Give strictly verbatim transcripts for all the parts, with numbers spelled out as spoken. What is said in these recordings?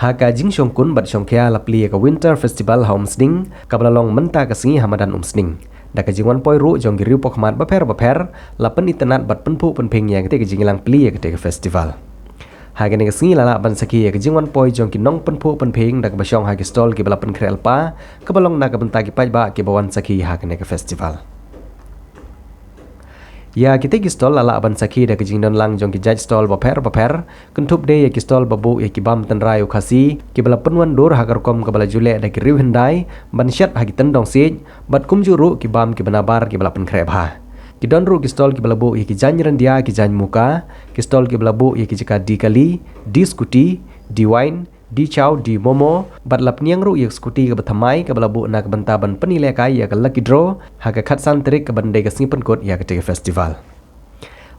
Ha ka jingshongkun bad shongkhia la plie ïa ka Winter Festival ha Umsning, kaba la long mynta ka sngi ha madan Umsning. Da ka jingwan poi ruh jong ki riew pakhmat bapher bapher, la pynitynnad bad pynphuh pynphieng ïa katei ka jingïalang plie ïa katei ka festival. Ha kane ka sngi la lah ban sakhi ïa ka jingwan poi jong ki nongpynphuh pynphieng da kaba shong ha ki stall kiba la pynkhreh lypa, kaba long na ka bynta ki paidbah kiba wan sakhi ha kane ka festival. Ïa kitei ki stall la lah ban sakhi da ka jingdon lang jong ki jait stall bapher bapher, kynthup de ïa ki stall ba buh ïa ki bam tynrai u Khasi, kiba la pynwandur ha ka rukom kaba la ju leh da ki riew hyndai, ban shet ha ki tyndong siej, bad kumjuh ruh ki bam kiba nabar kiba la pynkhreh bha. Ki don ruh ki stall kiba la buh ïa ki jaiñ ryndia, ki jaiñ muka, ki stall kiba la buh ïa ki jaka die kali, die scooty, die wine, die chow, die momo, bad la pynïeng ruh ïa ka scooty kaba thymmai kaba la buh na ka bynta ban pynïalehkai ïa ka lucky draw, ha ka khatsan tarik kaba dei ka sngi pynkut ïa katei ka festival.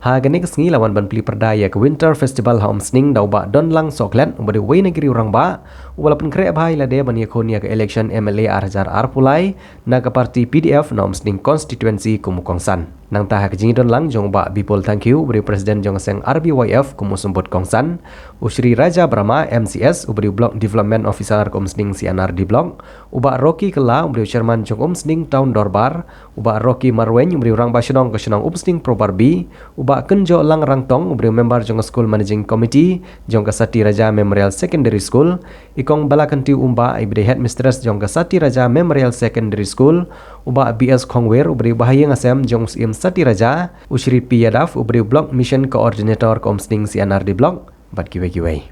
Ha kane ka sngi la wan ban plie pyrda ïa ka Winter Festival ha Umsning da u Bah Donlang Sohkhlet, uba dei uwei na ki riew rangbah, uba la pynkhreh bha ïa lade ban ïakhun ïa ka election M L A ar hajar arphew lai, na ka party P D F na Umsning constituency kum u kongsan. Nangta ha ka jingdon lang jong u Bah Bipul Thangkhiew, uba dei u president jong ka seng R B Y F kum u symbud kongsan, u Shri Raja Brahma, M C S, uba dei u Block Development Officer ka Umsning C and R D Block, u Bah Rocky Kylla, uba dei u chairman jong ka Umsning Town Dorbar, u Bah Rocky Marwein, uba dei u rangbah shnong ka shnong Umsning Probar B, u Bah Kynjohlang Rangtong, uba dei u member jong ka School Managing Committee jong ka Sati Raja Memorial Secondary School, i Kong Balakhynti Umbah, iba dei headmistress jong ka Sati Raja Memorial Secondary School, u Bah B S Khongwir, uba dei u bahaïing hasem jong u Syiem Sati Raja, u Shri P Yadav, uba dei u Block Mission Coordinator ka Umsning C and R D Block, bad kiwei kiwei.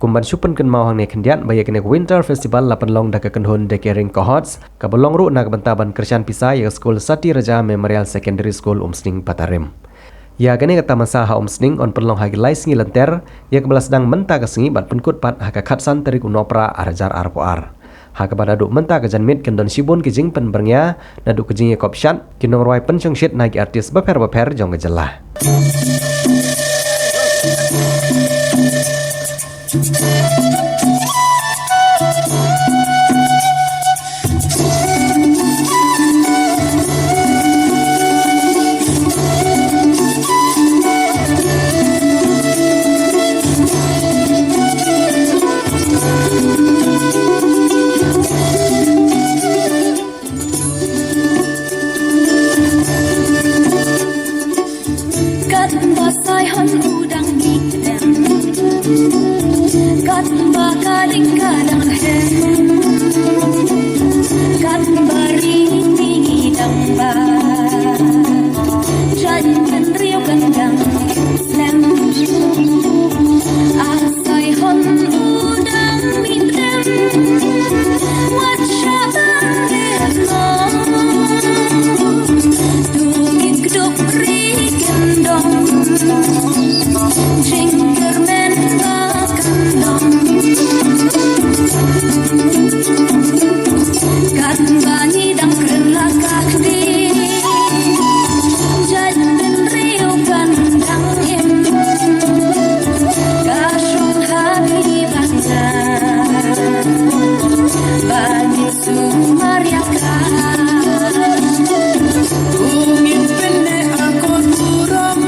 Kum ban shu pynkynmaw hangne khyndiat ba ïa kane ka Winter Festival la pynlong da ka kynhun The Caring Cohorts, kaba long ruh na ka bynta ban kyrshan pisa ïa ka skul Sati Raja Memorial Secondary School Umsning Patarim. Ïa kane ka tamasa ha Umsning yn pynlong ha ki lai sngi lynter, ïa kaba la sdang mynta ka sngi bad pynkut pat ha ka khatsan tarik u Nohprah ar hajar arphew ar. Ha kaba naduh mynta ka janmiet kan don shibun ki jingpynbyrngia, naduh ka jingïakop shat, ki nongrwai pynshongshit na ki artist bapher bapher jong ka jylla. Katba saihon u dang mih dem, katba ka ding ka dang hem, katba ri ngi dang ba, jait bynriew kan dang slem. A saihon u dang mih dem, wat shah ban dep long. Dungin kduk ri kyndong, jingkyrmen ba kan long. Katba ngi dang kren la ka khlieh, jait bynriew kan dang im. Ka shong ha ngi ban ïa, ban ïa sumar ïa ka. U ngin pyneh akor burom,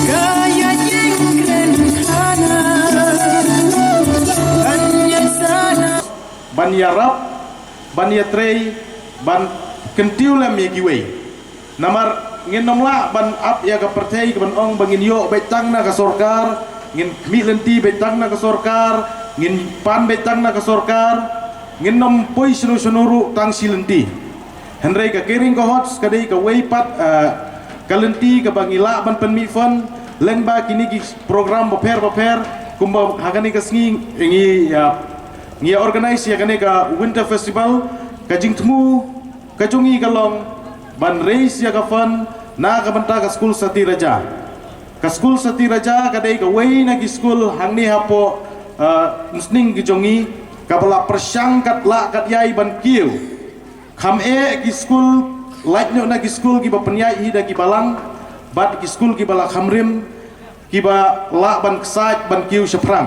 ka ïa ïeng kren khana, ban ïa sana, ban ïarap, ban ïatrei, ban kyntiew lem ïa kiwei. Namar ngin ym lah ban ap ïa ka pyrthei kaban ong ba ngin ïoh beit tang na ka sorkar, ngin khmih lynti beit tang na ka sorkar, ngin pan beit tang na ka sorkar, ngin ym poi shano shano ruh tang shi lynti. Hynrei ka Caring Cohorts ka dei kawei pat, eh, ka lynti kaba ngi lah ban pynmih fund lyngba kine ki program bapher bapher, kumba ha kane ka sngi ngi, eh, ngi organise ïa kane ka Winter Festival. Ka jingthmu ka jong ngi ka long ban raise ïa ka fund na ka bynta ka skul Sati Raja. Ka skul Sati Raja ka dei kawei na ki skul hangne hapoh, eh, Umsning ki jong ngi, kaba la pyrshang kat lah kat ïai ban kiew. Kham eh ki skul, lait noh na ki skul kiba pynïaid hi da ki balang, bad ki skul kiba la kham rim, kiba lah ban ksaid ban kiew shaphrang.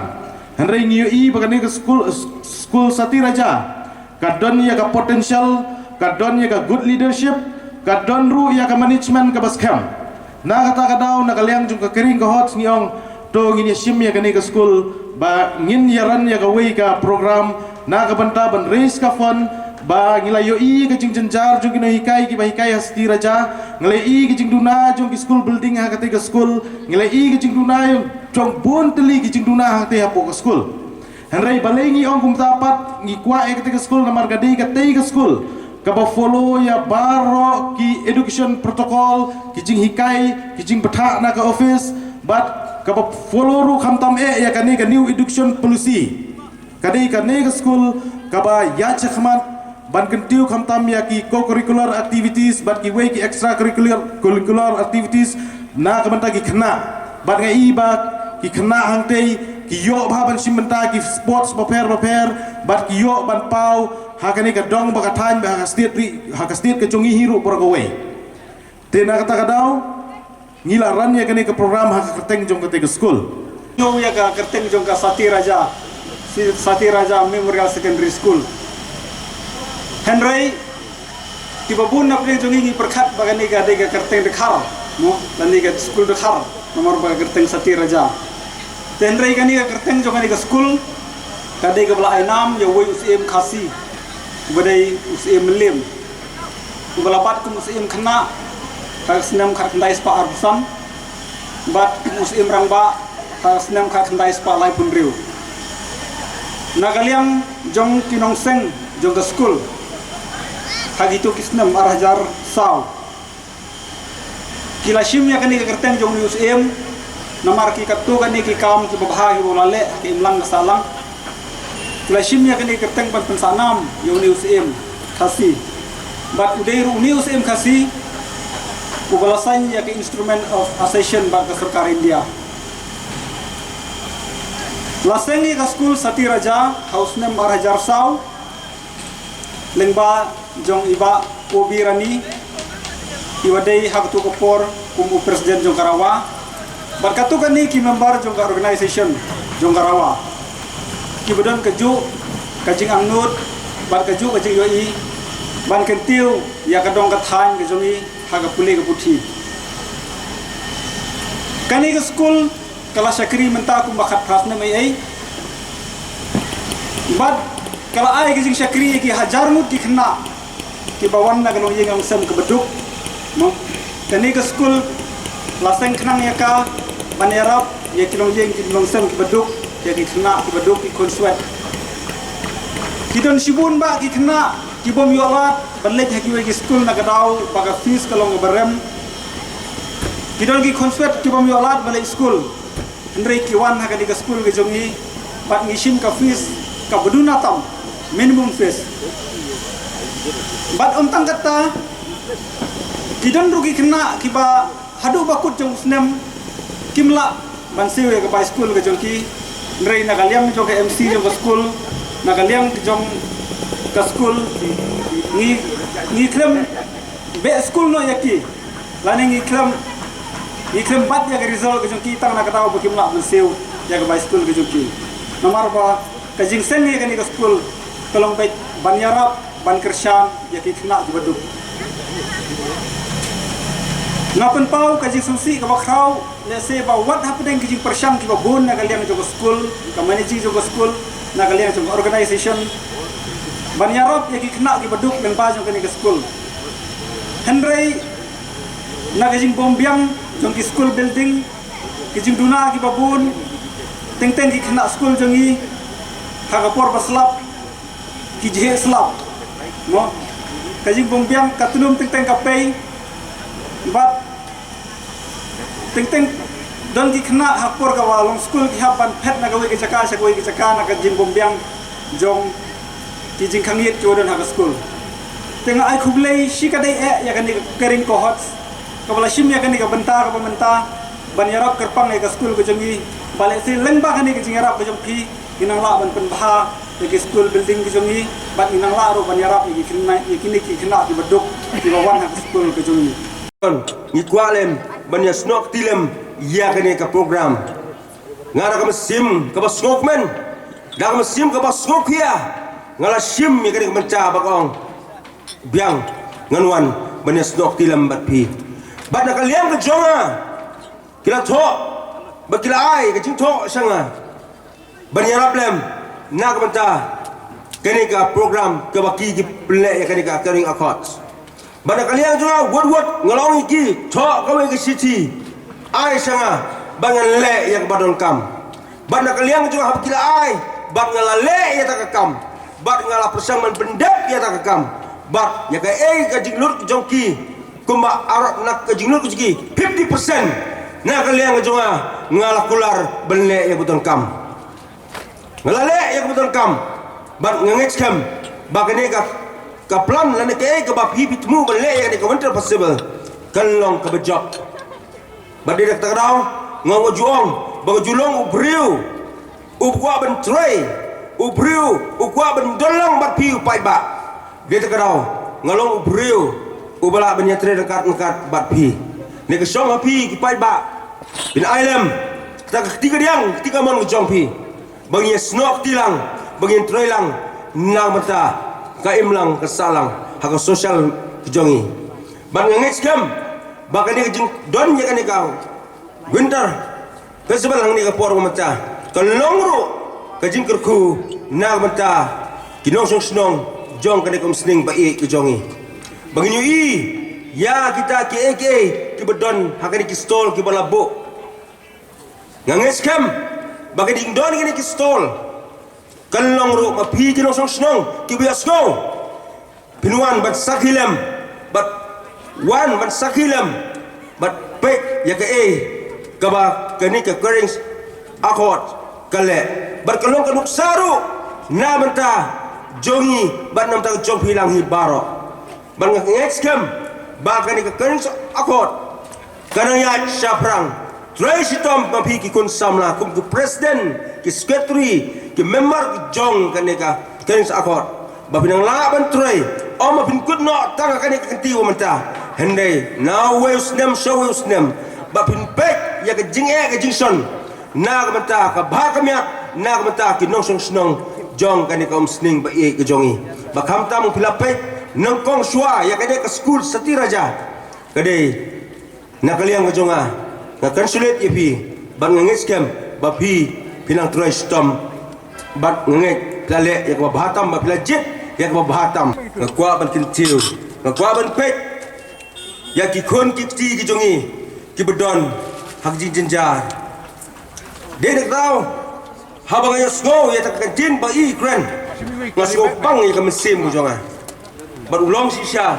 Hynrei ngi ïohi ba kane ka skul, skul Sati Raja ka don ïa ka potential, ka don ïa ka good leadership, ka don ruh ïa ka management kaba skhem. Na kata ka daw, na ka liang jong ka Caring Cohorts ngi ong To ngin ïa shim ïa kane ka skul ba ngin ïa ran ïa kawei ka program na ka bynta ban raise ka fund ba ngi la ïohi ka jingjynjar jong ki nonghikai kiba hikai ha Sati Raja. Ngi la ïohi ka jingduna jong ki school building ha kate ka skul. Ngi la ïohi ka jingduna jong bun tylli ki jingduna ha kate hapoh ka skul. Hynrei balei ngi ong kumta pat ngi kwah ïa kate ka skul namar ka dei kate ka skul kaba follow ïa baroh ki education protocol, ki jinghikai, ki jingbthah na ka office, bad kaba follow ruh khamtam eh ïa kane ka new education policy. Ka dei kane ka skul kaba ïaid shakhmat ban kyntiew khamtam ïa ki co-curricular activities bad kiwei ki extra curricular curricular activities na ka bynta ki khynnah. Bad nga i ba ki khynnah hangtei ki ïoh bha ban shim bynta ki sports bapher bapher bad ki ïoh ban paw ha kane ka dong bad ka thaiñ bad ha ka state ri ha ka state ka jong ngi hi ruh baroh kawei. Te na kata ka daw ngi la ran ïa kane ka program ha ka kyrteng jong kate ka skul. Ñiew ïa ka kyrteng jong ka Sati Raja, Si- Sati Raja Memorial Secondary School. Hynrei kiba bun na pdeng jong ngi ngi pyrkhat ba kane ka dei ka kyrteng dkhar, mo, kane ka skul dkhar namar ba ka kyrteng Sati Raja. Te hynrei kane ka kyrteng jong kane ka skul ka dei kaba la ai nam ïa uwei u syiem Khasi uba dei u syiem Mylliem, uba la bat kum u syiem khynnah ha ka snem khatkhyndai spah arphew san bad kum u syiem rangbah ha ka snem khatkhyndai spah laiphew hynriew. Na ka liang jong ki nongseng jong ka skul ha kito ki snem ar hajar saw ki la shim ïa kane ka kyrteng jong une u syiem namar ki katto katne ki kam kiba bha kiba u la leh ha ka imlang ka sahlang. Ki la shim ïa kane ka kyrteng ban pynsah nam ïa une u syiem Khasi. Bad u dei ruh une u syiem Khasi uba la sign ïa ka Instrument of Accession bad ka sorkar India. La seng ïa ka skul Sati Raja ha u snem ar hajar saw lyngba jong i Bah O B Rani, iba dei ha kato ka por kum u president jong ka RAWA bad kato kane ki member jong ka organisation jong ka RAWA, kiba don kajuh ka jingangnud bad kajuh ka jingïohi ban kyntiew ïa ka dong ka thaiñ ka jong i ha ka pule ka puthi. Kane ka skul ka la shakri mynta kumba khatphra snem eiei bad ka la ai ka jingshakri ïa ki hajar ngut ki khynnah kiba wan na ka longïing longsem kaba duk, mo. Kane ka skul la seng khnang ïa ka ban ïarap ïa ki longïing ki longsem kiba duk, ïa ki khynnah kiba duk, ki khunswet. Ki don shibun bah ki khynnah ki bym ïoh lad ban leit ha kiwei ki skul na ka daw ba ka fees ka long kaba rem. Ki don ki khunswet ki bym ïoh lad ban leit skul, hynrei ki wan ha kane ka skul ka jong ngi bad ngi shim ka fees kaba duna tam, minimum fees. Bad ym tang katta, ki don ruh ki khynnah kiba haduh ba kut jong u snem kim lah ban siew ïa ka bai skul ka jong ki. Hynrei na ka liang jong ka M C jong ka skul, na ka liang jong ka skul, ngi ngi khlem beh skul noh ïa ki, lane ngi khlem ngi khlem bat ïa ka result ka jong ki tang na ka daw ba kim lah ban siew ïa ka bai skul ka jong ki. Namar ba ka jingseng ïa kane ka skul ka long beit ban ïarap ban kyrshan ïa ki khynnah kiba duk. Nga pynpaw ka jingsngewsih kaba khraw, lehse ba wat hapdeng ki jingpyrshang kiba bun na ka liang jong ka skul, ka managing jong ka skul, na ka liang jong ka organisation ban ïarap ïa ki khynnah kiba duk lyngba jong kane ka skul. Hynrei na ka jingbymbiang jong ki skul building, ki jingduna kiba bun, teng teng ki khynnah skul jong ngi ha ka por ba slap ki jhieh slap, mo. Ka jingbymbiang ka tnum teng teng ka pei bad teng teng don ki khynnah ha ka por kaba long skul ki hap ban phet na kawei ka jaka sha kawei ka jaka na ka jingbymbiang jong ki jingkhang ïit kiba don ha ka skul. Te nga ai khublei shikatdei eh ïa kane ka caring cohorts kaba la shim ïa kane ka bynta kaba mynta ban ïarap kyrpang ïa ka skul ka jong ngi. Ba lehse lyngba kane ka jingïarap ka jong phi ngi nang lah ban pynbha ïa ki skul building ka jong ngi bad ngi nang lah ruh ban ïarap ïa ki khynnah, ïa kine ki khynnah kiba duk kiba wan ha ka skul ka jong ngi. Ngi kwah lem ban ïasnoh kti lem ïa kane ka program. Nga da ka mynsiem kaba sngewkmen, da ka mynsiem kaba sngewkhia nga la shim ïa kane ka bynta ba ka ong biang ngan wan ban ïasnoh kti lem bad phi. Bad na ka liang ka jong nga ki la thoh ba ki la ai ka jingthoh sha nga ban ïarap lem na ka bynta kane ka program kaba ki ki pynleh ïa kane ka Karen Accord. Bad na ka liang jong nga, wut wut nga la ong ïa ki, thoh kawei ka shithi, ai sha nga, bad ngan leh ïa kaba donkam. Bad na ka liang jong nga, haba ki la ai, bad nga la leh ïa kata ka kam, bad nga la pyrshang ban pyndep ïa kata ka kam. Bad ïa kaei ka jinglut jong ki, kumba arok na ka jinglut jong ki, fifty percent na ka liang jong nga, nga la kular ban leh ïa kaba donkam. Nga la leh ïa kaba donkam. Bad nga ngeit skhem ba kane ka, ka plan lane kaei kaba phi phi thmu ban leh ïa kane ka Winter Festival kan long kaba jop. Bad dei da kata ka daw nga ong, nga ju ong ba nga ju long u briew u kwah ban trei, u briew u kwah ban don lang bad phi u paidbah. Dei da kata ka daw nga long u briew uba lah ban ïatrei ryngkat ryngkat bad phi. Ne ka shong ha phi ki paidbah, phin ai lem kata ka kti kadiang, kti kamon ka jong phi, ba ngin ïasnoh kti lang, ba ngin trei lang na ka bynta ka im lang ka sah lang ha ka social ka jong ngi. Bad nga ngeit skhem ba kane ka jingdon ïa kane ka Winter Festival hangne ka por mynta kan long ruh ka jingkyrkhu na ka bynta ki nongshong shnong jong kane ka Umsning ba ïeit ka jong ngi, ba ngin ïohi ïa kita kiei kiei kiba don ha kane ki stall kiba la buh. Nga ngeit skhem ba ka jingdon kine ki stall kan long ruh ma phi ki nongshong shnong kiba ïohsngew, phin wan ban sakhi lem, bad wan ban sakhi lem, bad peit ïa kaei kaba kane ka Karen Accord ka leh, bad ka long ka nuksa ruh na bynta jong ngi bad na bynta jong phi lang hi baroh. Bad nga ngeit skhem ba kane ka Karen Accord kan nang ïaid shaphrang. Trei shitom ma phi ki khun samla kum ki president, ki secretary, ki member ki jong kane ka Karen Accord, ba phin nang lah ban trei. Ym ba phin kut noh tang ha kane ka kynti ba mynta, hynrei na uwei u snem sha uwei u snem, ba phin peit ïa ka jingeh ka jingshon na ka bynta ka bha ka miat na ka bynta ki nongshong shnong jong kane ka Umsning ba ïeit ka jong ngi. Ba khamtam phi la peit nyngkong shuwa ïa kane ka skul Sati Raja, ka dei na ka liang ka jong nga, nga congratulate ïa phi, bad nga ngeit skhem ba phi phin nang trei shitom, bad nga ngeit phi la leh ïa kaba bha tam, ba phi la jied ïa kaba bha tam. Nga kwah ban kyntiew, nga kwah ban peit ïa ki khun ki kti ki jong ngi kiba don ha ka jingjynjar. Dei da kata ka daw haba nga ïohsngew ïa kata ka ktien ba i kren, nga sngew pang ïa ka mynsiem ka jong nga. Bad u long shisha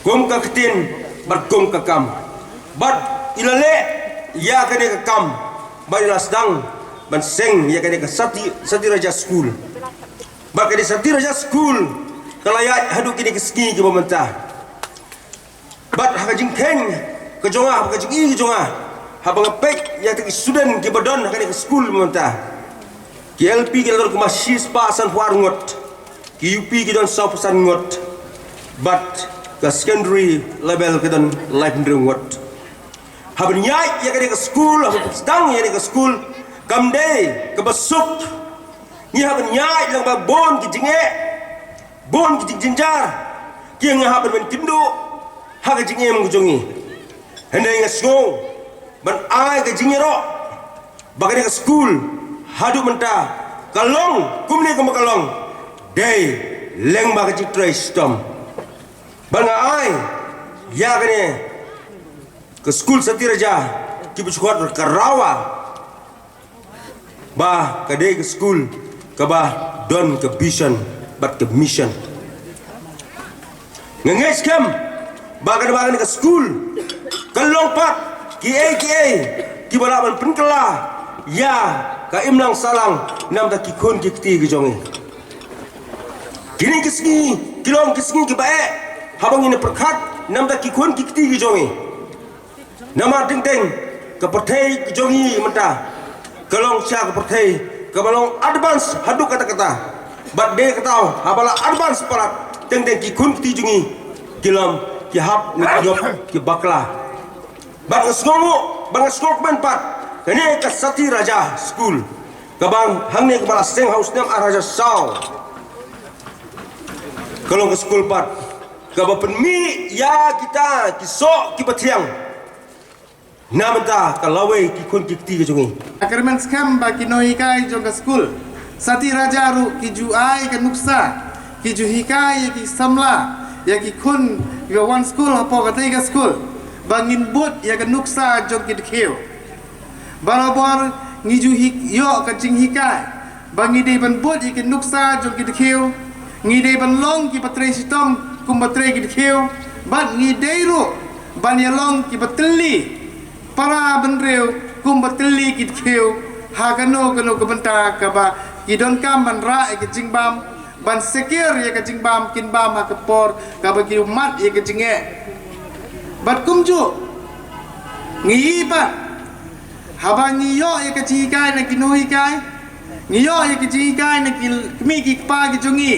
kum ka ktien bad kum ka kam. Bad i la leh ïa kane ka kam, bad i la sdang ban seng ïa kane ka Sati, Sati Raja School. Bad kane Sati Raja School ka la ïaid haduh kine ki sngi kiba mynta. Bad ha ka jingkheiñ ka jong nga, ha ka jingi ka jong nga, haba nga peit ïa ki student kiba don ha kane ka skul mynta, ki L P ki la don kumba shispah sanphew ar ngut, ki U P ki don sawphew san ngut, bad ka secondary level ki don laiphew hynriew ngut. Haba ïaid ïa kane ka skul, haba sdang ïa kane ka skul, kam dei kaba suk. Ngi hap ban ïaid lang bad bun ki jingeh, bun ki jingjynjar, ki ngi hap ban pyntynduh ha ka jingim ka jong ngi. Hynrei nga sngew ban ai ka jingïaroh ba kane ka skul haduh mynta ka long kumne kumba ka long dei lyngba ka jingtrei shitom. Ba nga ai ïa kane ka skul Sati Raja kiba ju khot ka Rawa, ba ka dei ka skul kaba don ka vision bad ka mission. Nga ngeit skhem ba ka, ba kane ka skul ka long pat kiei kiei kiba lah ban pynkylla ïa ka imlang sahlang na bynta ki khun ki kti ki jong ngi. Kine ki sngi ki long ki sngi kiba eh haba ngin pyrkhat na bynta ki khun ki kti ki jong ngi. Namar teng teng ka pyrthei ka jong ngi mynta ka long shisha ka pyrthei kaba long advance haduh katta katta. Bad dei kata haba la advance palat, teng teng ki khun ki kti jong ngi ki long ki hap ne ki ïoh ki bakla. Bad nga sngew, bad nga sngew kmen pat kane ka Sati Raja School kaba hangne kaba la seng ha u snem ar hajar saw, ka long ka skul pat kaba pynmih ïa kita ki soh kiba thiang. Na mynta ka lawei ki khun ki kti ka jong ngi. Ka kyrmen skhem ba ki nonghikai jong ka skul Sati Raja ruh ki ju ai ka nuksa, ki ju hikai ïa ki samla, ïa ki khun kiba wan skul hapoh katei ka skul, ba ngin bud ïa ka nuksa jong ki dkhiew. Barabor ngi ju hi-, ïoh ka jinghikai ba ngi dei ban bud ïa ki nuksa jong ki dkhiew, ngi dei ban long kiba trei shitom kumba trei ki dkhiew, bad ngi dei ruh ban ïa long kiba tylli para bynriew kumba tylli ki dkhiew ha kano kano ka bynta kaba ki donkam ban rah ïa ka jingbam, ban secure ïa ka jingbam kin bam ha ka por kaba ki mad ïa ka jingeh. Bad kumjuh ngi ïohi pat, haba ngi ïoh ïa ka jinghikai na ki nonghikai, ngi ïoh ïa ka jinghikai na ki kmie ki kpa ki jong ngi,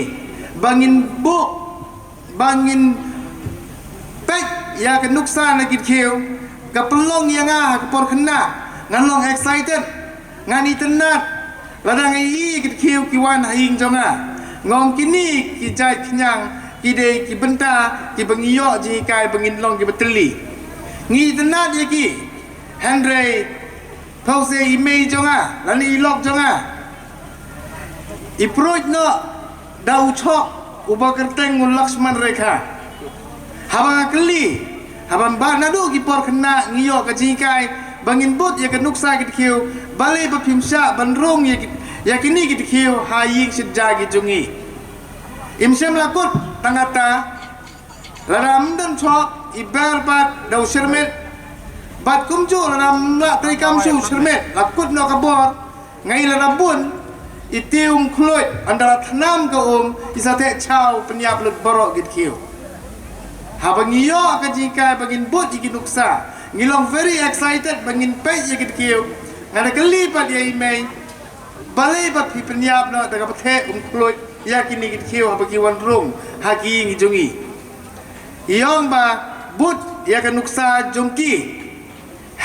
ba ngin buh, ba ngin peit ïa ka nuksa na ki dkhiew, ka pynlong ïa nga ha ka por khynnah, ngan long excited, ngan itynnad lada nga ïohi ki dkhiew ki wan ha ïing jong nga. Nga ong kine ki jait khñiang ki dei ki bynta kiba ngi ïoh jinghikai ba ngin long kiba tylli. Ngi itynnad ïa ki. Hynrei phi sa i mei jong nga lane i lok jong nga, i pruid noh da u chok uba kyrteng u Lakshman Rekha. Haba nga kylli, haba ba naduh ki por khynnah ngi ïoh ka jinghikai ba ngin bud ïa ka nuksa ki dkhiew, balei ba phim shah ban rung ïa ki, ïa kine ki dkhiew ha ïing shet ja ki jong ngi? Im shym la kut tang kata, lada ym don chok i ber pat da u shyrmit. Bad kumjuh lada ym lah treikam shuh u shyrmit, la kut noh ka bor, nga ïohi lada bun i tiew um khluit, ynda la thnam ka um i sa theh chaw pynïap lut baroh ki dkhiew. Haba ngi ïoh ka jinghikai ba ngin bud ïa ki nuksa, ngi long very excited ba ngin peit ïa ki dkhiew. Nga da kylli pat ïa i mei, balei ba phi pynïap noh da kaba theh um khluit ïa kine ki dkhiew haba ki wan rung ha ki ïing ki jong ngi? I ong ba bud ïa ka nuksa jong ki,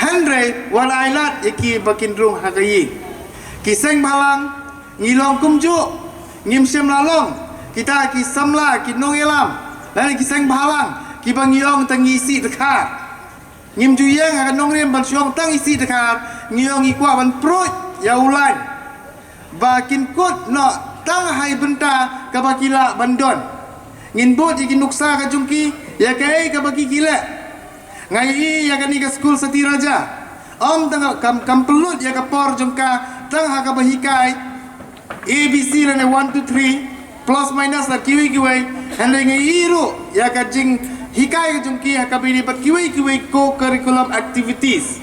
hynrei wat ailad ïa ki ba kin rung ha ka ïing. Ki seng bhalang, ngi long kumjuh, ngim shym la long kita ki samla, ki nongïalam lane ki seng bhalang kiba ngi ong tang ngi isih dkhar. Ngim ju ïeng ha ka nongrim ban shu ong tang isih dkhar, ngi ong ngi kwah ban pruid ïa u lain ba kin kut noh tang ha i bynta kaba ki lah ban don. Ngin bud ïa ki nuksa ka jong ki ïa kaei kaba ki ki leh. Nga ïohi ïa kane ka skul Sati Raja, ym tang kam, kam pynlut ïa ka por jong ka tang ha kaba hikai A B C lane one two three, plus minus la kiwei kiwei, hynrei nga ïohi ruh ïa ka jinghikai ka jong ki ha kaba ïadei bad kiwei kiwei co-curriculum activities.